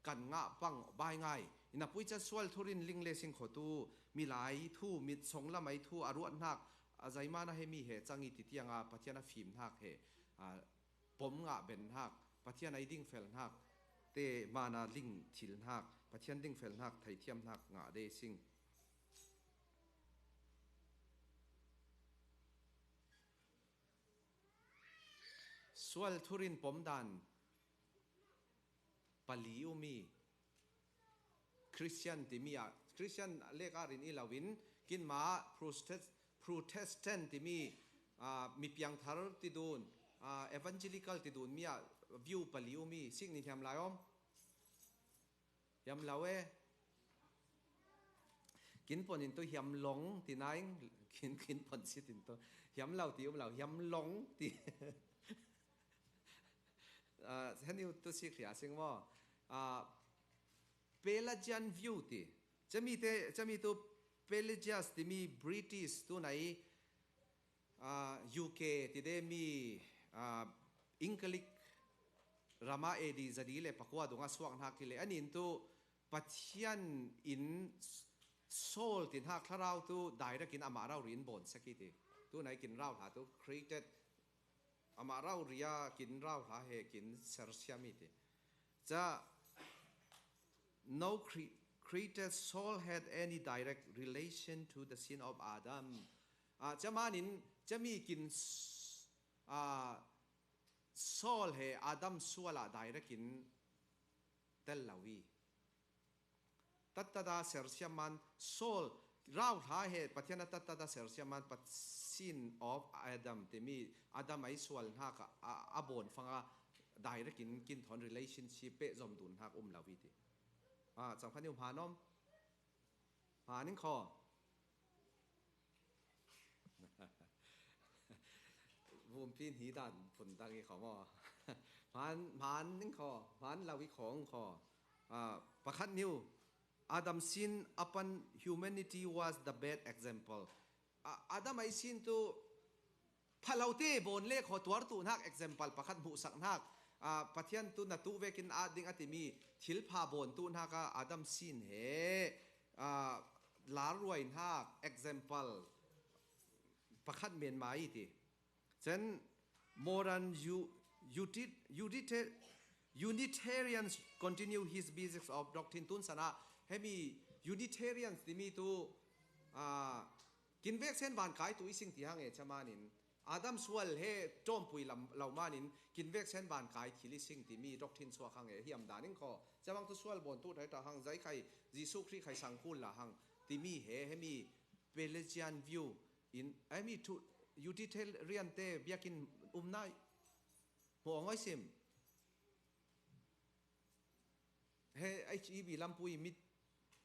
kan ngah pang bai ngai. Ina pui ca sual thurin ling le sing khotu, milai thu, mit song lamai thu, a ruat hnak, a zeimana he mi he cang i ti tianga Pathian a fim hnak he, a, pom ngah ben hnak, Pathian a i ding fel hnak, te mana ling thil hnak, Pathian ding fel hnak, theithiam hnak ngah de sing. Sual thurin pom dan pali um i Christian timi ah, Christian lek ah rin i lo in, kinma Protest-, Protestant timi, ah, mi piangthar ti dun, ah, Evangelical ti dun mi ah view pali um i sik ni thiam lai om. Hiam lo e. Kin pon in tu hiam long ti nain, kin, kin pon sit in tu. Hiam lo ti um lo, hiam long ti. Ah, heniu tu sik hria sing maw. Ah, Pelagian view ti. Cami te, cami tu Pelagius timi British tunai, ah, U K tide mi, ah, English rama A D zadi le pakua dunga suak hnak hi le, anin tu Pathian in Saul tin hak thlarau tu direct in amah rau rin bon saki ti. Tunai kin rau hla tu created amah rau ria kin rau hla he kin sersiam i ti. Ca no cre-, created Saul had any direct relation to the sin of Adam. Ah, ca manin, cami kin s-, ah, Saul he Adam suala direct in tel lo i. Tattada sersiam man Saul rau hla he Pathian a tattada sersiam man Pat-, sin of Adam timi Adam ai sual hnak a, a, a bon fanga direct in kin thon relationship pe zom dun hnak um lo i ti. Ah, cang khan i um hanom. Hmanin kho. Vumpi ni dan phun dang i kho maw? Hman, hmanin kho, hman lo i khong kho. Ah, pakhat niu, Adam sin upon humanity was the bad example. Ah, Adam ai sin tu phalote bon le kho tuar tu hnak example pakhat hmuhsak hnak. Ah, Pathian tu na tu vekin a ding a timi thil pha bon tu hnak a Adam sin he, ah, lar ruai hnak example pakhat men mai ti. Cen modern u-, uti-, utite-, Unitarians continue his basics of doctrine tun sana hemi Unitarians timi tu, ah, kin veksen van kai tu i sing ti hang e camanin Adam sual he tawmpui lam lo manin kin veksen van kai thil i sing timi doctrine suak hang e hiam danin kho. Camang tu sual bon tu thai ta hang zai khai Jesu Khrih khai sang khun la hang timi he hemi Pelagian view in, hemi tu Unitarian te biakin um nai. Hmu ngoi sim. He H E B lampui mit,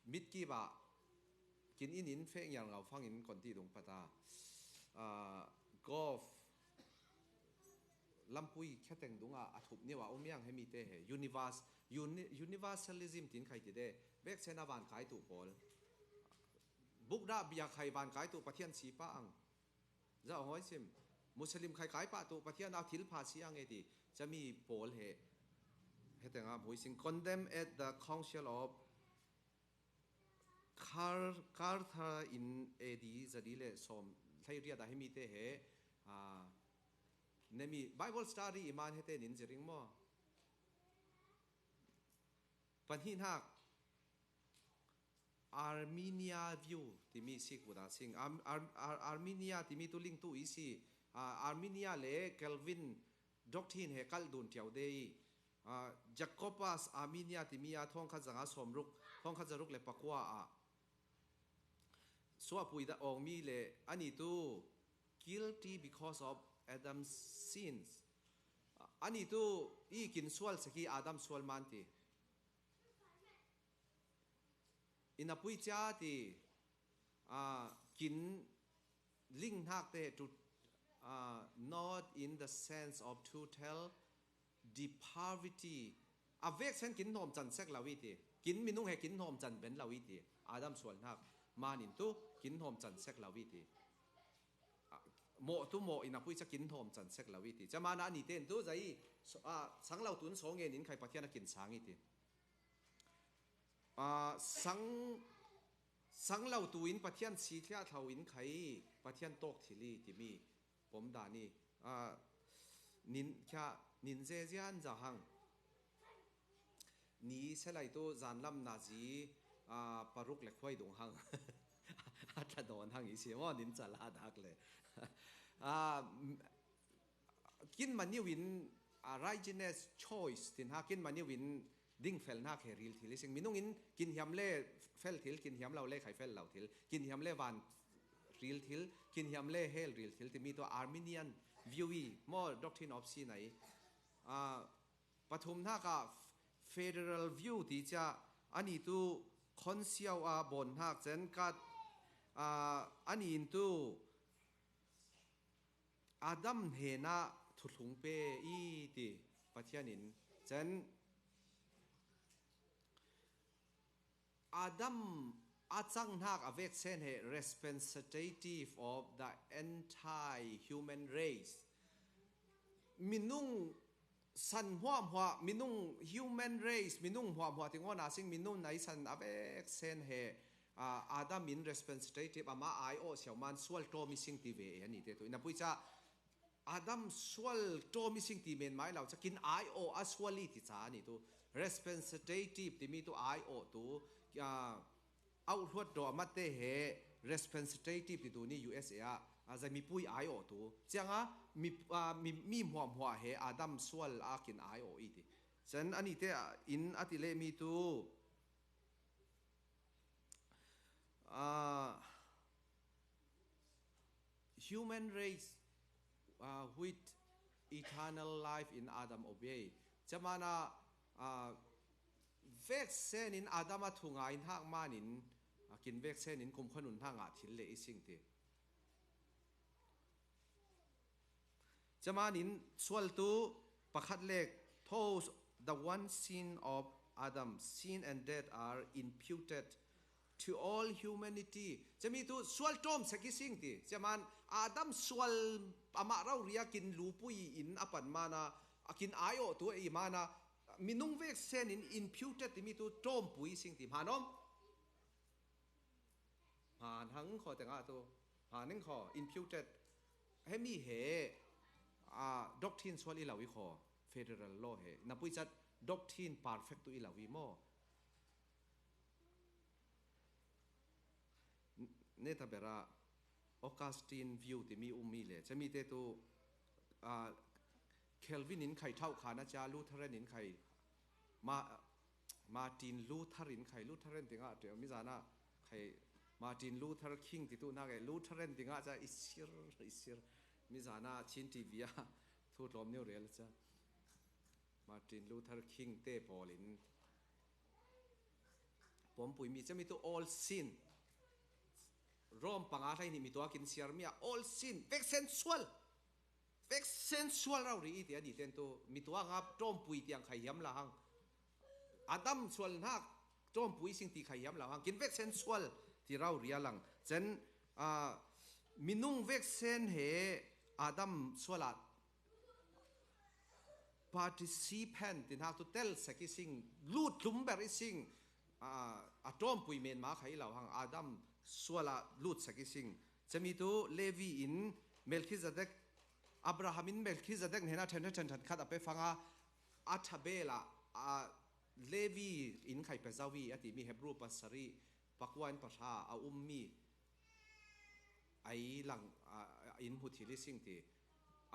mit ki ba kin in in fek ngial ngau fangin kon ti dung pata. Ah, golf lampui kheteng dunga a thup niwa um yang hemi te he. Universe, uni-, universalism tin khai ti de. Veksen a van kai tu pawl. Bukda bia khai van kai tu Pathian si pa ang. Za ngoi sim. Muslim khai kai pa tu Pathian a thil pha si ang e ti. Cami pawl he. He tenga mui sing condemn at the Council of Car-, Carthage in A D zadi le som. Thlai ria da hemi te he. Ah, nemi Bible study iman he te nin ziring mo. Panhihnak Armenia view timi si kuda sing. Ar-, Ar-, Ar-, Armenia timi tu ling tu i si. Ah, Armenia le Calvin doctrine he kal dun tiau de i. Ah, Jacobus Armenia timi a thongkhat zanga somruk, thongkhat zaruk le pakua a. Suapui da ong mi le ani tu guilty because of Adam's sins. Ah, ani tu i kin sual saki Adam sual man ti. Ina pui cia ti, ah, kin ling hnak te tu, ah, not in the sense of total depravity. A veksen kin hnawm can sek lo i ti. Kin minung he kin hnawm can ben lo i ti. Adam sual hnak manin tu kin hnawm can sek lo i ti. Ah, mawh tu mawh ina pui cia kin hnawm can sek lo i ti. Camana ani ten tu zai, so-, ah, sang lo tun so ngen in khai Pathian a kin sang i ti. Ah, sang, sang lo tu in Pathian si thliah thlau in khai Pathian tawk thil i timi pom dan i, ah, nin khia nin zezian za hang. Ni selai tu zanlam nazi, ah, paruk le khuai dung hang. A tla dawn hang i si maw nin cala dak le. Ah, kin maniu in, ah, righteousness choice tin ha kin maniu in ding fel hnak he ril thil i sing. Minung in kin hiam le fel thil, kin hiam lo le khai fel lo thil, kin hiam le van ril thil, kin hiam le hell ril thil timi tu Arminian view i maw doctrine of sin ai. Ah, pathum hnak ah federal view ti cia ani tu khonsiau a bon hnak cen kat, ah, ani in tu Adam hnenah thuthlung pe i ti Pathian in cen Adam a cang hnak a veksen he representative of the entire human race. Minung san hmuahhmuah, minung human race, minung hmuahhmuah ti ngawn a sing minung nai san a veksen he, aa, Adam in representative amah ai awh siau man sual ṭawm i sing ti ve e a ni te tu. Ina pui ca Adam sual ṭawm i sing ti men mai lo ca kin ai awh a sual i ti ca a ni tu. Representative timi tu ai awh tu, aa, auhluat dawh a mate he representative ti tu ni U S A ah, a zai mipui ai awh tu. Cianga mi, a, mi, mi hmuahhmuah he Adam sual a kin ai awh i ti. Cun a ni te in a ti leh mi tu, a, human race, uh, with eternal life in Adam obey. Camana, uh, veksen in Adam a thu ngai hnak manin, uh, kin veksen in kumkhua nun hnak ngah thil le i sing ti. Camanin sual tu pakhat lek, those the one sin of Adam, sin and death are imputed to all humanity. Cami tu sual ṭawm sek i sing ti. Caman Adam sual amah rauria kin lupui in a pan mana, a kin ai awh tu i mana, minung veksen in imputed timi tu ṭawmpui i sing ti. Hmanawm? Hman hang khaw tengah tu. Hman hang khaw, imputed. Hemi he, ah, doctrine sual i lo i khaw. Federal law he. Na pui cat doctrine perfect tu i lo i maw? N-, neta bera Augustine view timi um mi le. Cami te tu, ah, Calvin in khai thau kha na ca Lutheran in khai ma-, Martin Luther in khai, Lutheran tingah ṭial, mizana khai Martin Luther King ti tu nak e, Lutheran tingah ca i sir, i sir. Mizana Chin T V ah thu tlawm neu rel ca. Martin Luther King te pawl in pawmpui mi cami tu all sin. Rom panga hlei nih mi tuak in siar mi ah all sin. Veksen sual. Veksen sual rau ri i ti a ni ten tu, mi tuang a ṭawmpui tiang khai hiam la hang. Adam sual hnak ṭawmpui sing ti khai hiam la hang. Kin veksen sual ti rau ri a lang. Cen, ah, minung veksen he Adam sual ah participant ti hnak tu tel sek i sing, lut tlum ber i sing, ah, a ṭawmpui men ma khai lo hang Adam sual ah lut sek i sing. Cami tu Levi in Melchizedek Abraham in Melchizedek hnenah ṭhen, ṭhen, ṭhen, ṭhen khat a pe fanga, a ṭha bel ah, a Levi in khai pe zo i a timi Hebru pasarih pakua in pahra a ummi ai lang, a, in hmu thil i sing ti.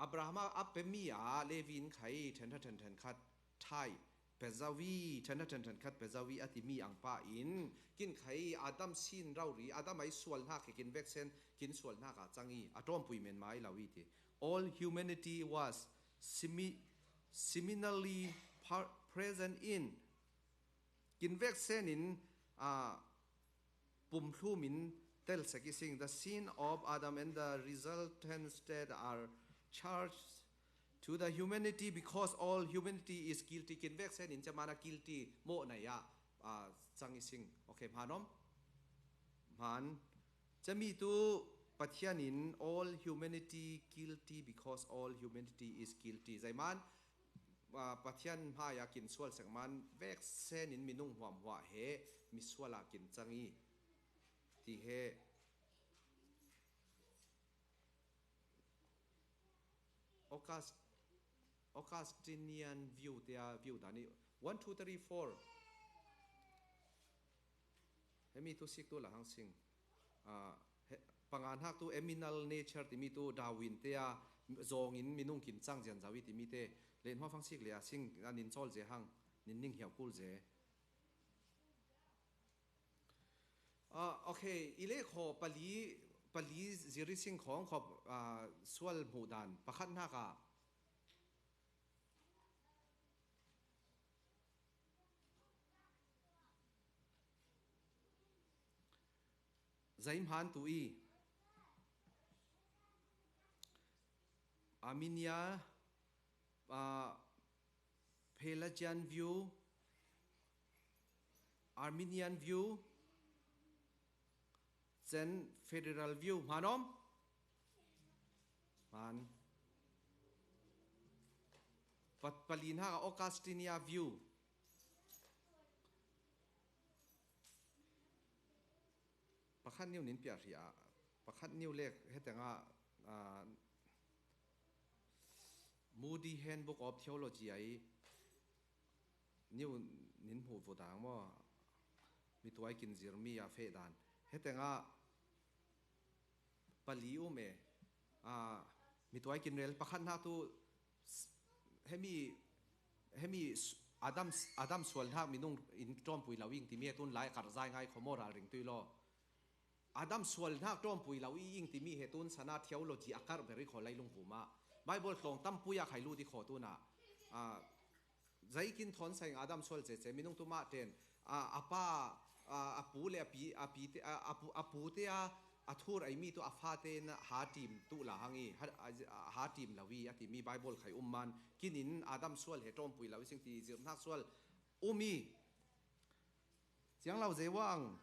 Abraham a, a pe mi a Levi in khai ṭhen, ṭhen, ṭhen, ṭhen khat ṭhai pe zo i, ṭhen, ṭhen, ṭhen khat pe zo i a timi ang pa in kin khai Adam sin rau ri, Adam ai sual hnak he kin veksen, kin sual hnak a cang i, a ṭawmpui men mai lo i ti. All humanity was simi-, similarly par-, present in. Kin veksen in, ah, pumhlum in tel sek i sing. The sin of Adam and the resultant death are charged to the humanity because all humanity is guilty. Kin veksen in camana guilty mawh nai ah, ah, cang i sing. Okay, hmanawm? Hman. Cami tu Pathian in all humanity guilty because all humanity is guilty. Zeiman, ah, Pathian hmai ah kin sual sek man veksen in minung hmuahhmuah he misual ah kin cang i ti he August-, Augustinian view te a view dan i one, two, three, four. Hemi tu sik tu la hang sing. Ah, he, panga hnak tu animal nature timi tu Darwin te a zawng in minung kin cang zian zo i timi te. Len hua fang sik le a sing a nin cawl ze hang, nin ning hiau kul ze. Ah, okay, i le khaw pali, pali ziri sing khawng khaw, ah, sual hmuh dan pakhat hnak ah. Zeihman tu i Armenia, ah, Pelagian view, Arminian view, Cen federal view hman om? Hman. Pa, pali hnak a Augustina view. Pakhat niu nin piah hri ah, pakhat niu lek hetengah, ah, Moody Handbook of Theology ai niu nin hmuh vut ang maw? Mituai kin zirmi a feh dan. Hetengah pali um e. Ah, mituai kin rel pakhat hnak tu s-, hemi, hemi s-, Adam, Adam sual hnak minung in ṭawmpui lo ing timi he tun lai karh zai ngai kho maw, ralring tui law. Adam sual hnak ṭawmpui lo i ing timi he tun sana theology a karh ber i kho lai lungvum ah. Bible tlawng tampui a khai lut i kho tun ah. Ah, zeikin thawn sa ing Adam sual cece minung tu mah ten, ah, a pa, ah, a pu le a pi, a pi te, ah, a pu, a pu te a, a thur ai mi tu a fa te na ha tim tu la hang i, ha, a, a ha tim lo i, a timi Bible khai um man. Kin in Adam sual he ṭawmpui lo i sing ti zirh hnak sual um i. Ciang lo zei wang.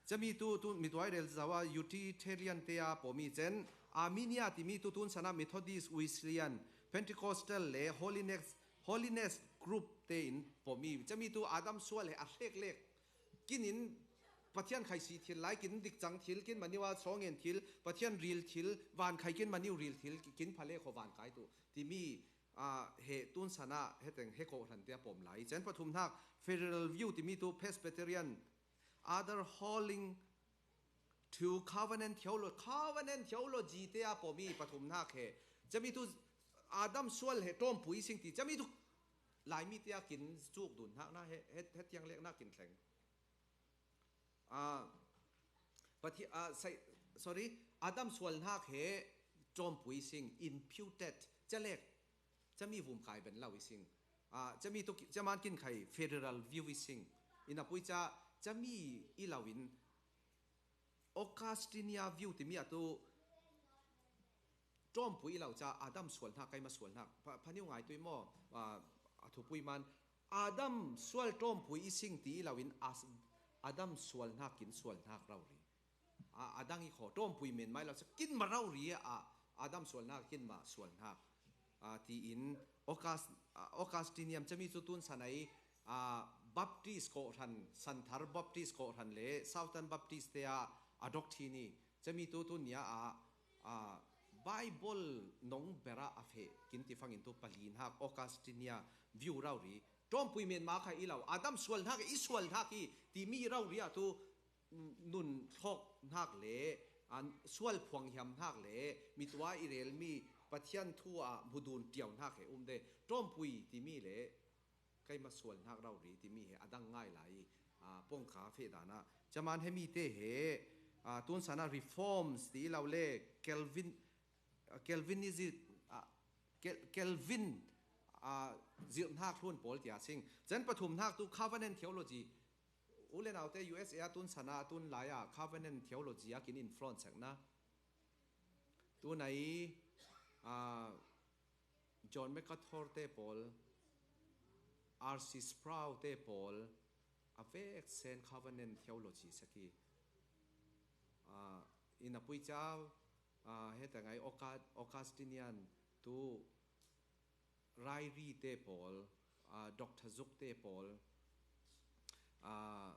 Cami tu, tu mituai rel zawa Unitarian te a pawmi cen. Armenia timi tu tun sana Methodist, Wesleyan, Pentecostal le Holiness, Holiness Group te in pawmi. Cami tu Adam sual he a hlek lek. Kin in Pathian khaisi thil lai, kin dik cang thil, kin maniu a sawngen thil, Pathian ril thil, van khai kin maniu ril thil, kin phale kho van kai tu. Timi, ah, he tun sana heteng he kohhran te a pawm lai. Cen pathum hnak federal view timi tu Presbyterian, other holding to covenant theology, covenant theology te a pawmi pathum hnak he. Cami tu Adam sual he ṭawmpui sing ti. Cami tu Laimi te a kin cuk dun hnak na he, he, he tiang lek na kin thleng. Ah, Pathi-, ah, sai-, sorry, Adam sual hnak he ṭawmpui sing, imputed, calek, cami vum kai ben lo i sing. Ah, cami tu ki-, caman kin khai federal view i sing. Ina pui ca, cami i lo in, Augustina view timi a tu, ṭawmpui i lo ca Adam sual hnak, keima sual hnak. Pha-, phaniu ngai tui maw? Ah, a thupui man. Adam sual ṭawmpui i sing ti i lo in as-, Adam sual hnak kin sual hnak rori. Ah, a dang i kho ṭawmpui men mai lo ca kin ma rori ah Adam sual hnak kin ma sual hnak. Ah, tiin August-, ah, Augustinian cami cu tun sanai, ah, Baptist kawhhran, Santhar Baptist kawhhran le Southern Baptist te ah a doctrine i cami tu tun nia ah, ah, Bible nong berah a feh kin ti fangin tu pali hnak Augustinia view rori. Ṭawmpui men ma kha i lo, Adam sual hnak i sual hnak i timi rori ah tu nun thlawk hnak le, ah, sual phuang hiam hnak le, mituai i relmi Pathian thu ah hmudun ṭiau hnak he um de, ṭawmpui timi le, keima sual hnak rori timi he a dang ngai lai, ah, pawngkha feh dan ah. Caman hemi te he, ah, tun sana reforms ti i lo le, Calvin, ah, Calvinism, ah, Cal-, Calvin, ah, zirh hnak hlun pawl tia sing. Cen pathum hnak tu covenant theology. U le naute U S A a tun sana a tun lai ah covenant theology a kin influence sekna. Tunai, ah, John MacArthur te pawl, R C Sproul te pawl, a vek sen covenant theology saki. Ah, ina pui ca, ah, heta ngai Auga-, Augustinian tu Ryrie te pawl, ah, Doctor Zuk te pawl, ah,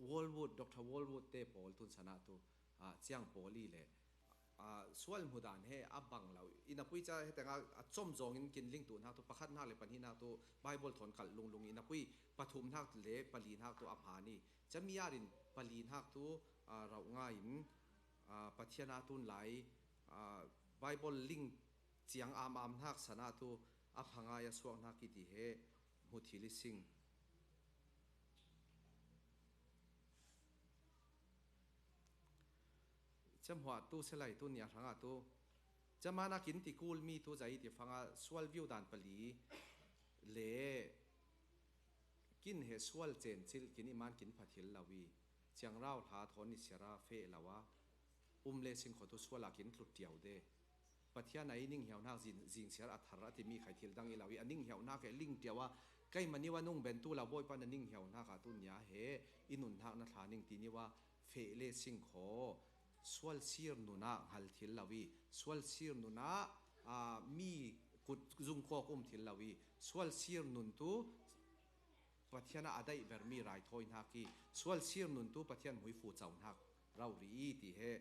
Walwood, Doctor Walwood te pawl tun sana tu, ah, ciang pawl i le, ah, sual hmudan he a bang lo. Ina pui ca heteng a, a com zong in kin ling tu hnak tu, pakhat hnak le pahnih hnak tu, Bible thawn kalh lunglung ina pui pathum hnak le pali hnak tu a hman i. Cami arin pali hnak tu, ah, rauh ngai in, ah, Pathian a tun lai, ah, Bible ling ciang am am hnak sana tu a phangai a suak hnak i ti he hmu thil i sing. Camhuah tu selai tu nia hrangah tu. Camana kin ti kul mi tu zai ti fanga sual viu dan pali le kin he sual cen cil kin i man kin pha thil lo i. Ciangrau hla thawn i siara feh lo a. Um le sing kho tu sual a kin tlut tiau de. Pathian a i ning hiau hnak zin, zin siar a thar a timi khai thil dang i lo i a ning hiau hnak he ling tiau a. Keimah niu a nung ben tu lo Bawipa na ning hiau hnak a tu nia he i nun hnak na thla ning ti niu a feh le sing khaw, sual sir nunah hngal thil lo i, sual sir nunah, aa, mi kut zungkawk um thil lo i, sual sir nun tu Pathian a a daih ber mi raithawi hnak i, sual sir nun tu Pathian hmuifu co hnak rori i ti he.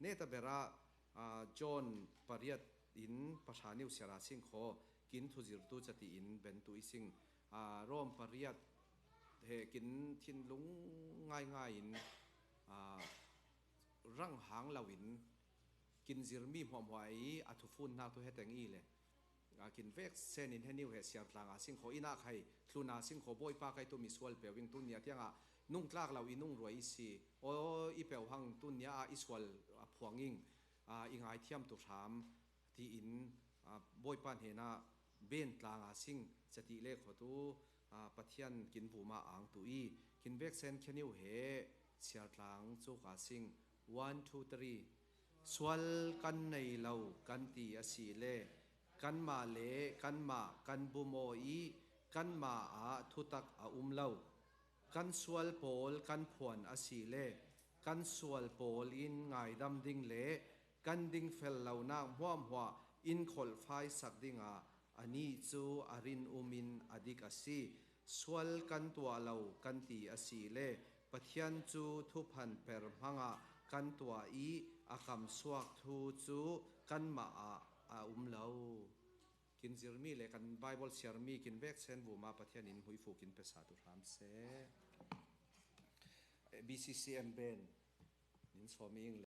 Neta berah, aa, John pariat in pahra niu siara sing khaw, kin thuzirtu cati in bentu i sing, aa, Rom pariat he kin thinlung ngaingai in, aa, rang hang lo in kin zirmi hmuahhmuah i a thufun hnak tu he teng i le, aa, kin vek sen in he niu he siar tlang a sing khaw, inn ah khai tlun a sing khaw, Bawipa, kai tu mi sual peuh ing, tun nia tiang ah nung tlak lo i nung ruai i si. Aw, i peuh hang, tun nia ah i sual a phuang ing, aa, i ngaithiam tu hram, tiin, aa, Bawipa hnenah ben tlang a sing cati le khaw tu, aa, Pathian kin vuma ang tu i, kin vek sen khia niu he siar tlang cuk a sing. One, two, three. Sual kan nei lo kan ti a si le, kanmah le kanmah kan bumaw i, kanmah ah thutak a um lo. Kan sual pawl kan phuan a si le, kan sual pawl in ngaidam ding le kan dingfel lonak hmuahhmuah in kholhfaisak dingah anih cu a rin um in a dik a si. Sual kan tuah lo kan ti a si le, Pathian cu thuphan per hmangah kan tuah i, a kamsuak thu cu kanmah ah a um lo. Kin zirmi le kan Baibal siarmi kin vek sen vuma Pathian in hmuifu kin pesa tu hram seh. B C C M ben nin sawmi ing le.